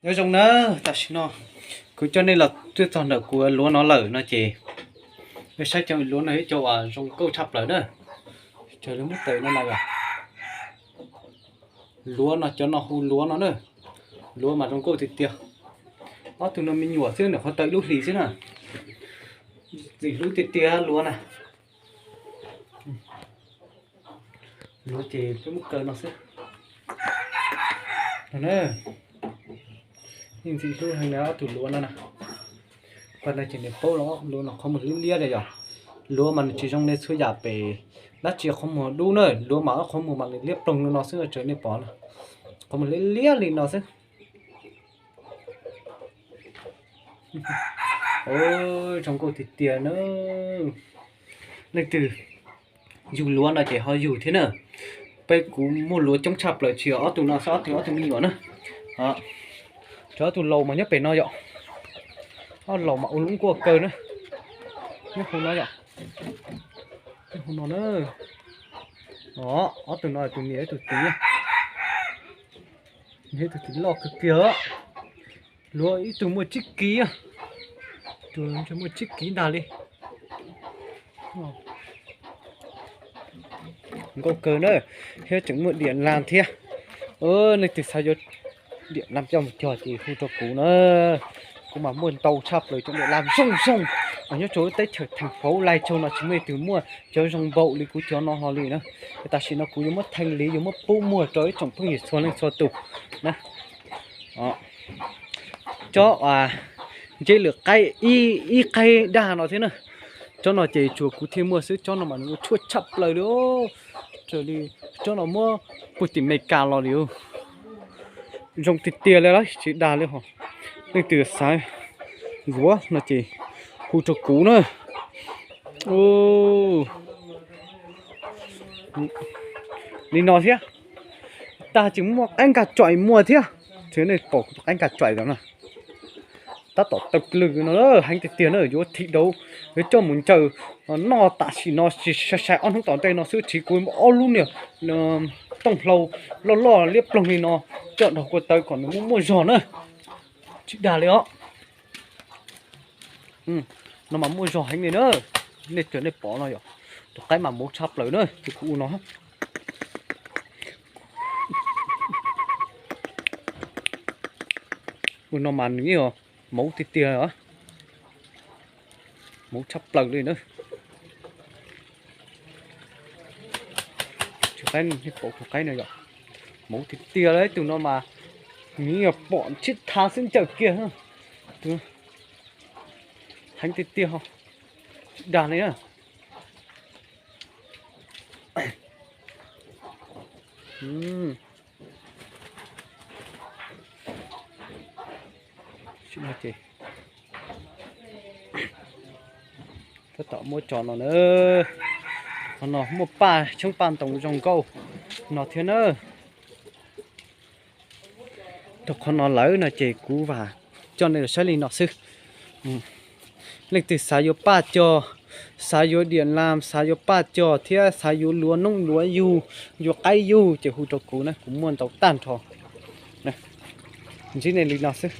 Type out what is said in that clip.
Nyob zoo na, tam sim no kuv coj nej los tuaj txog ntawm kuv luav no lawm no ces nej saib cov luav no ib co uas zoo nkauj tshaj plaws na. Cov luav muab taws no na yom. Luav no cov no hu luav no na. Luav mas zoo nkauj tiag tiag. Ob tug no me nyuam xwb, nws qhov tawm lub hlis xwb na. Ntxim hlub tiag tiag luav na. Luav ces peb muab kaw no xwb. No na, yeej ntxim hlub heev na ob tug luav no na. Paj no ces nws paub los luav no qhov muag liab liab li yom. Luav mas nws tsis zoo li txhua yam pem dab tsi qhov muag dub na, luav mas ob qhov muag mas nws liab ploog li no xwb, tseem nej pom na. Qhov muag liab liab li no xwb. Zoo nkauj tiag tiag na. Leej twg yug luav no ces ho yug thiab na. Peb kuv muaj luav coob tshaj plaws tsis yog ob tug no xwb, ob tug ob tug me nyuam na. Cov ob tug laus mas nyob pem no yom. Ob laus mas ua lub nkuaj kaw na. Nyob hauv no yom. Nyob hauv no na. Ob tug no tus niam ib tug txiv. Niam ib tug txiv loj kawg kiag. Luav ib tug muaj tsib kiv, tus muaj tsib kiv ntag li. Nkauj kawg na, thiab tseem muaj diam las thiab. Nej twg xav yuav diam las coj mus cog ces hu rau kuv na. Kuv mas muaj ntau tshaj plaws cov diam las zoo zoo, mas nyob rau teb chaws theem fauv Lai Châu no tsis muaj leej twg muaj cov zoo npaum li kuv cov no hlo li na. Tam sim no kuv yuav muab theej li, yuav muab pub muag rau ib tsoom phooj ywg txhua leej txhua tus na. Cov nceb lwm qaib, ib qaib dag no thiab na. Cov no ces tsuas kuv thiaj muaj xwb, cov no mas nws ua tshuaj tshaj plaws li. Raws li cov no muab puag tim Meskas los li. Zoo tiag tiag li lawm, tsis dag li ho. Leej twg xav yuav no ces hu rau kuv na. Li no thiab, tag tseem muaj qaib nkag tsam muaj thiab. Tseem nej pom kuv tus qaib nkag tsam no na. Tab tom taw lwg no heev tiag tiag na, yuav thim dauv, yuav coj mus ncaws noj tam sim no, sai sai ob hnub tom ntej no xwb, tsis kuv muab ob lub niag tooj hlau loj loj liab ploog li no coj nrog kua taw kom nws muaj muaj zog na. Tsis dag li os. No mas muaj zog heev li na. Nej cov nej pom no yom, tus qaib mas mauv tshaj plaws na, ces kuv ua no. Ua no mas nws mauv tiag tiag, mauv tshaj plaws li na. Tus qaib, tus qaib no yom, mauv tiag tiag li, tus no mas nws yog pom sib tha xwb ncaws kiag. Heev tiag tiag, tsis dag li na. Tab tom muab tso no na. Qhov no muaj paj tshoob paj ntoo zoo nkauj no thiab na. Rau qhov no lawm no ces kuv vam coj nej los saib li no xwb. Leej twg xav yuav paj cog, xav yuav diam las, xav yuav paj cog thiab xav yuav luav noob luav yug, yuav qaib yug ces hu rau kuv na, kuv muaj ntau tag nrho. Ntsib nej li no xwb.